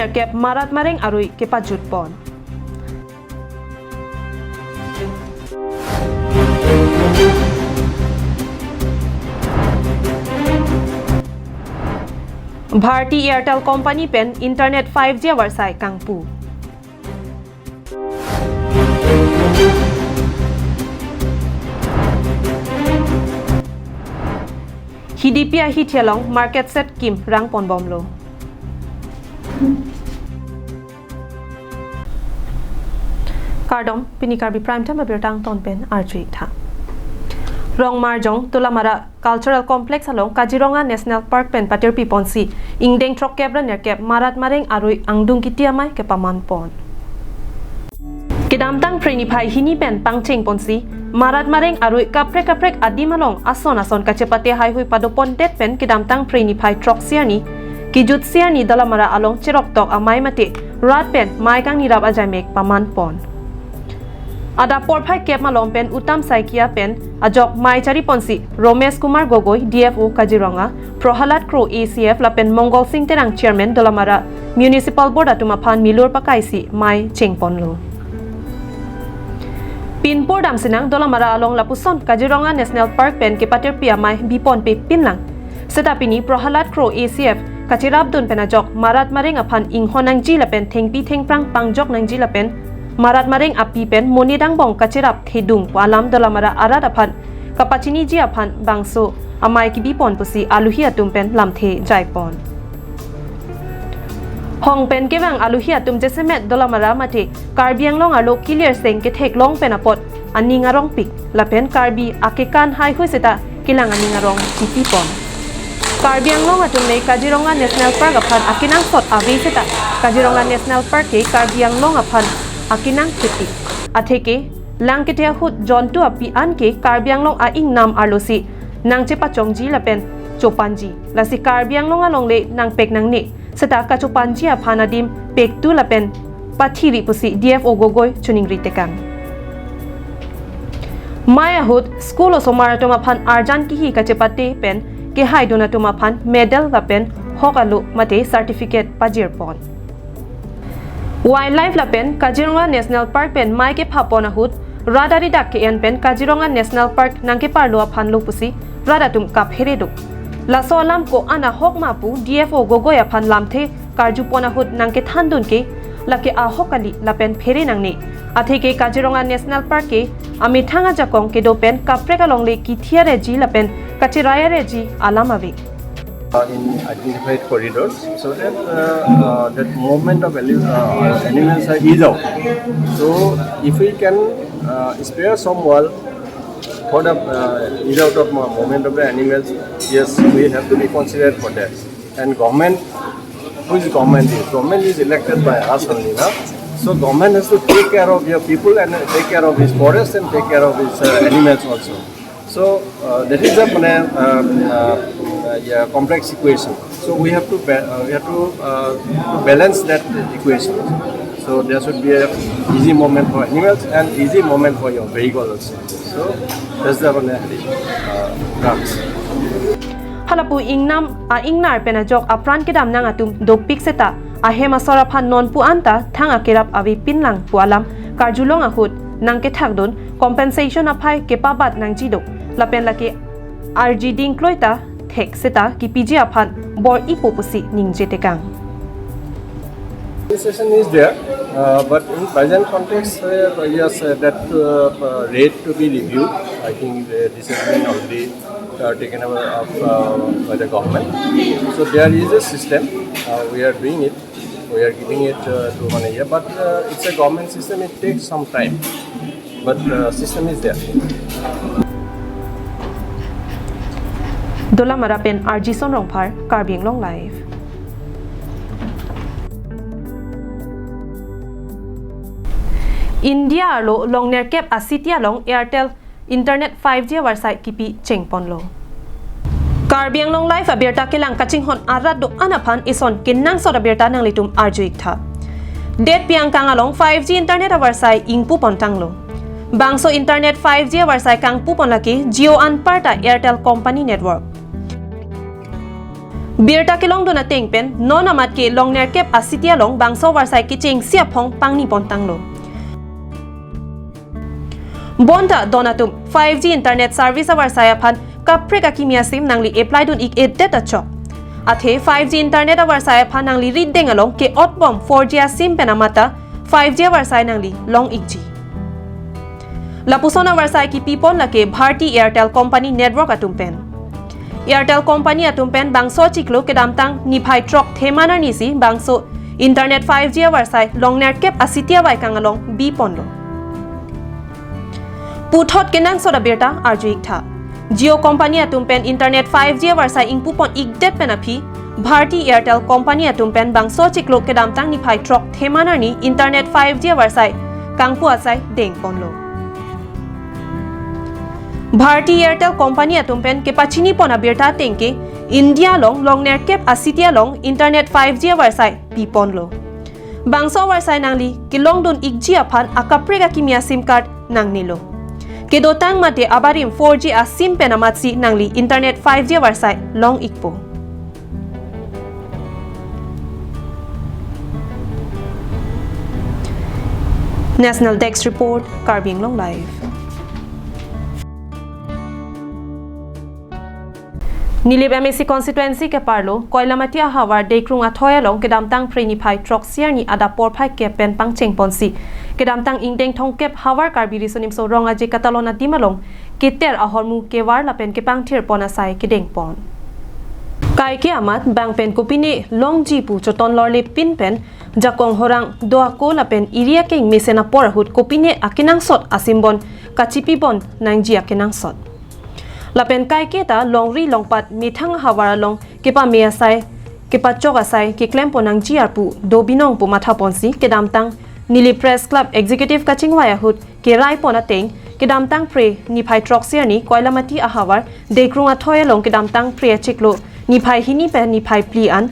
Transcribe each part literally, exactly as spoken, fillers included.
nerkep Marat Mareng arui kepajut pon. Bharti Airtel Company pen internet five G avarsai kangpu. Hidipi ahithi along market shed kim rang ponbomlo. Kardom, pini Karbi Prime Time abirta angton pen arju-ik tha. Rongmarjong Dolamara Cultural Complex along Kaziranga National Park pen patirpi ponsi ingdeng throkkep ra nerkep Marat Mareng arui angdung kiti amei kepaman pon. Kedamtang Phre niphai hini pen pangcheng ponsi Marat Mareng arui kaprek kaprek adim along ason ason kachepate haihui padopon det pen kedamtang Phre niphai throksi arni, kejutsi arni Dolamara along cheroktok amei mate rat pen mei kangnirap ajaimek paman pon. Adap porphai kep malom pen Uttam Saikia pen ajok mei chari ponsi Romesh Kumar Gogoi, D F O Kaziranga, Prahalad Kro, A C F, lapen Mongol Sing Terang, Chairman Dolamara Municipal Board atum aphan milur pakaisi mei chengponlo. Pinpur damsinang Dolamara along lapuson Kaziranga National Park pen kepatirpi amei biponpe pinlang. Seta pini Prahalad Kro, A C F, kacherapdun pen ajok Marat Mareng aphan inghon nangji lapen thengpi thengphrang pangjok nangji lapen Marat Mareng api pen monit angbong kacherap thedung pu alam Dolamara arat aphan kapachiniji aphan bangso amei kebipon pusi aluhi atum pen lamthe jaipon. Hong pen kevang aluhi atum jasemet Dolamara mate Karbi Anglong arlo kilirseng ketheklong pen apot aning arongpik lapen Karbi akekan haihui seta kelang aning arong chipipon. Karbi Anglong atum le Kaziranga National Park aphan akenangsot ave seta Kaziranga National Park ke Karbi Anglong aphan akenang chiti. Atheke lang kethe ahut jontu api an ke Karbi Anglong a-ingnam arlosi nangchepachongji lapen chopanji. Lasi Karbi Anglong along le nangpek nangne seta kachopanji aphan adim pektu lapen pathivi pusi D F O Gogoi choningri tekang. Mei ahut school osomar atum aphan arjan kihi kachepate pen kehaidun atum aphan medal lapen hok alo mate certificate pajirpon. Wildlife lapen Kaziranga National Park pen mei kephapon ahut rat aridak ke-en pen Kaziranga National Park nangkeparlo aphanlo pusi rat atum kaphere do. Laso alam ko-an ahok ma pu D F O Gogoi aphan lamthe karjupon ahut nangkethandun ke lake ahok kali lapen phere nangne. Atheke Kaziranga National Park ke amethang ajakong kedo pen kaprek along le kithi areji lapen kacherai areji alam ave. Uh, in identified corridors, so that, uh, uh, that movement of ali-, uh, animals are ease out. So if we can, uh, spare some wall for the, uh, ease out of mo-, movement of the animals, yes, we have to be considered for that. And government, who is government is? Government is elected by us only, na? So government has to take care of your people and take care of his forest and take care of his, uh, animals also. So, uh, that is a, mane, uh, uh, uh, yeah, complex equation. So we have to ba-, uh, we have to, uh, to balance that equation. So there should be a easy movement for animals and easy movement for your vehicle also. So that's the, mane, uh, crux. Halapu ingnam a-ingnar pen ajok apran kedam nang atum dopik seta ahem asor aphan nonpu anta thang akerap ave pinlang pu alam karjulong ahut nangkethakdun compensation aphai kepabat nangji do lapen lake arji dingkloi ta thek seta kipiji aphan bor-ipo pusi ningje tekang. Compensation is there, uh, but in present context, uh, yes, uh, that, uh, uh, rate to be reviewed. I think, uh, this has been already, uh, taken over of, uh, by the government. So there is a system. Uh, we are doing it. We are giving it, uh, to one year, but, uh, it's a government system. It takes some time. But, uh, system is there. Dolamara pen R J Son Rongphar, Karbi Anglong Live. India arlo longnerkep a-city along Airtel internet five G avarsai kipi chengponlo. Karbi Anglong Live abirta kelang kachinghon arat do-an aphan ison kenangsot abirta nanglitum arju-ik tha. Detpi angkang along five G internet avarsai ingpupontanglo. Bangso internet five G avarsai kangpupon lake Jio anparta Airtel company network. Birta kelongdun ateng pen non amat ke longnerkep asiti along bangso avarsai kechengsi aphong pangni pontanglo. Bonta don atum, five G internet service avarsai aphan kaprek akimi asim nangli apply dun ik-edet achok. Athe five G internet avarsai aphan nangli rideng along ke-otbom four G asim pen amat ta five G avarsai nangli long ikji. Lapuson avarsai kipipon lake Bharti Airtel Company Network atum pen. Airtel Company atum pen bangso achiklo kedamtang niphai throk thema arni si bangso internet five G avarsai longnerkep asiti avaikang along biponlo. Puthot kenangsot abirta arju iktha. Jio Company atum pen internet five G avarsai ingpupon ikdet pen aphi, Bharti Airtel Company atum pen bangso achiklo kedamtang niphai throk thema arni internet five G avarsai kangpu asai dengponlo. Bharti Airtel Company atum pen kepachinipon abirta ateng ke India along longnerkep asiti along internet five G avarsai piponlo. Bangso avarsai nangli kelongdun ikji aphan akaprek akimi aSIM card nangnelo. Kedotang mate abarim four G aSIM pen amatsi nangli internet five G avarsai long ikpo. National Desk Report, Karbi Anglong Live. Nilip MAC constituency keparlo Koilamati ahavar Deikrung athoi along kedamtang Phre niphai throksi arni adap porphai kep pen pangchengponsi kedamtang ingdeng thomkep Havar Karbi Riso Nimso Rong Aje katalon adim along keter ahormu kevar lapen kepangthirpon asai kedengpon. Kaike amat bang pen kopine longji pu choton lorle pin pen jakong horang do ako lapen iri akeng mesen apor ahut kopine akenangsot aSIM bon kachipibon nangji akenangsot. Lapen kaike ta longri longpat methang ahavar along kepame asai, kepachok asai keklempon nangji arpu do binong pu mathaponsi kedamtang Nilip Press Club Executive kachingvai ahut keraipon ateng kedamtang Phre niphai throksi arni Koilamati ahavar Deikrung athoi along kedamtang Phre achiklo niphai hini pen niphai phli an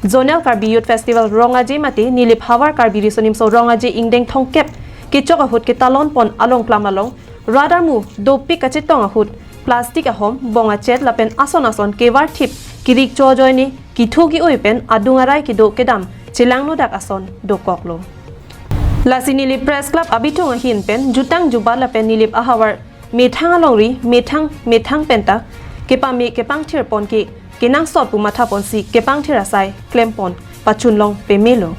Zonal Karbi Youth Festival Rong Aje mate Nilip Havar Karbi Riso Nimso Rong Aje ingdeng thomkep kechok ahut ketalonpon alongklam along rat armu dopik kachetong ahut plastic ahom, bong achet lapen ason ason kevar thip kirik chojoine kithu ki-ui pen adung arai kedo kedam chelangnodak ason dokoklo. Lasi Nilip Press Club abitung ahin pen jutang jubat lapen Nilip ahavar methang alongri methang methang penta kepame kepangthirpon ke kenangsot pu mathaponsi kepangthir asai klempon pachunlong pemelo.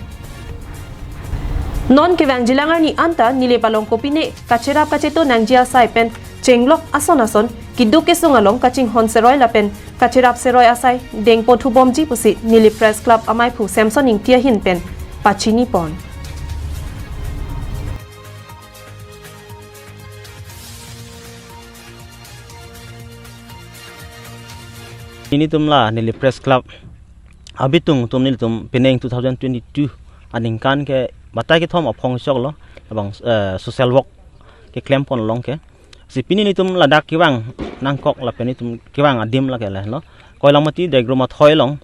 Non kevang jilang arni anta Nilip along kopine kacherap kacheto nangji asai pen chenglok ason ason keduk kesung along kachinghon seroi lapen kacherap seroi asai dengpon thubomji pusi Nilip Press Club amaiphu Samson Ingti ahin pen pachinipon. Nelitum la Nilip Press Club abitung atum nelitum penang two thousand twenty-two aningkan ke batai kethom aphong choklo labang, eh, social work keklempon along ke. Si pini nelitum ladak kevang nangkok lapen nelitum kevang adim lake lahelo Koilamati Deikrung athoi along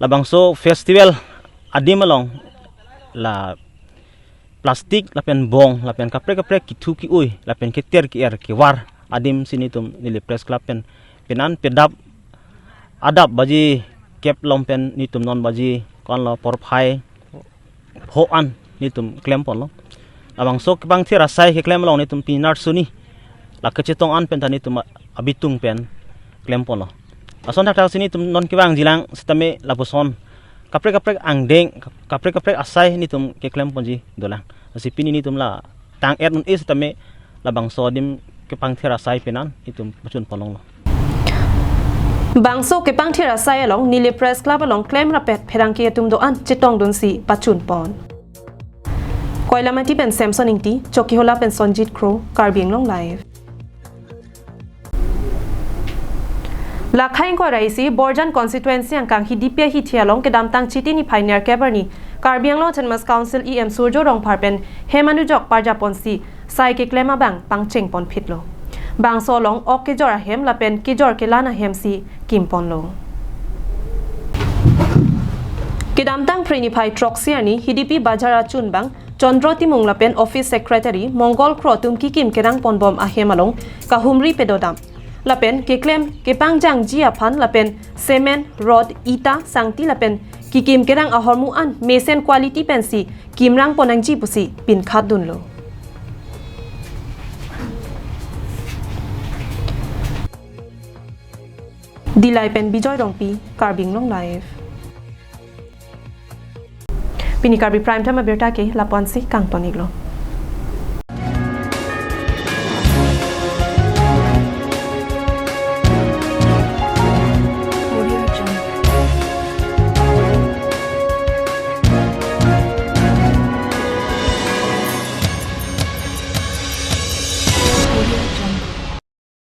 labangso festival adim along la plastic lapen bong lapen kaprek kaprek kithu ki-ui lapen keter ki-er kevar adim si nelitum Nilip Press Club pen penan pedap adap baji kep lom pen nelitum non baji konlo porphai pho an nelitum klemponlo. Labangso kepangthir asai keklem along nelitum pinar suni la kachetong an penta nelitum abitung pen klemponlo. Ason thakthak si nelitum non kevang jilang sitame lapuson kaprek kaprek angdeng, kaprek kaprek asai nelitum keklemponji dolang. Si pini nelitum la tang-et un-e sitame labangso adim kepangthir asai penan nelitum pachunponlonglo. Bangso kepangthir asai along Nilip Press Club along klemrapet pherangke atum do-an chetongdunsi pachunpon. Koilamati pen Samson Ingti, Chokihola pen Sonjit Kro, Karbi Anglong Live. Lakhai ingkoi ra isi Borjan constituency angkang Hidipi ahithi along kedamtang Chiti niphai nerkep arni Karbi Anglong Autonomous Council EM Surjya Rongphar pen hem anujok parjaponsi sai keklem abang pangchengponphitlo. Bangso along ok kejor ahem lapen kejor kelan ahem si kimponlo. Kedamtang Phre niphai throksi arni Hidipi Bazar achun bang Chandra Timung lapen Office Secretary Mongol Kro atum kikim kerangponbom ahem along kahumri pedodam. lapen keklem kepangjangji aphan lapen cement, rod, ita, sangti lapen kekim kerang ahormu an mesen quality pensi kimrang ponnangji pusi pinkhatdunlo. Dillai pen Bijoy Rongpi, Karbi Anglong Live. Pini Karbi Prime Time abirta ke lapu-ansi kangton-iklo.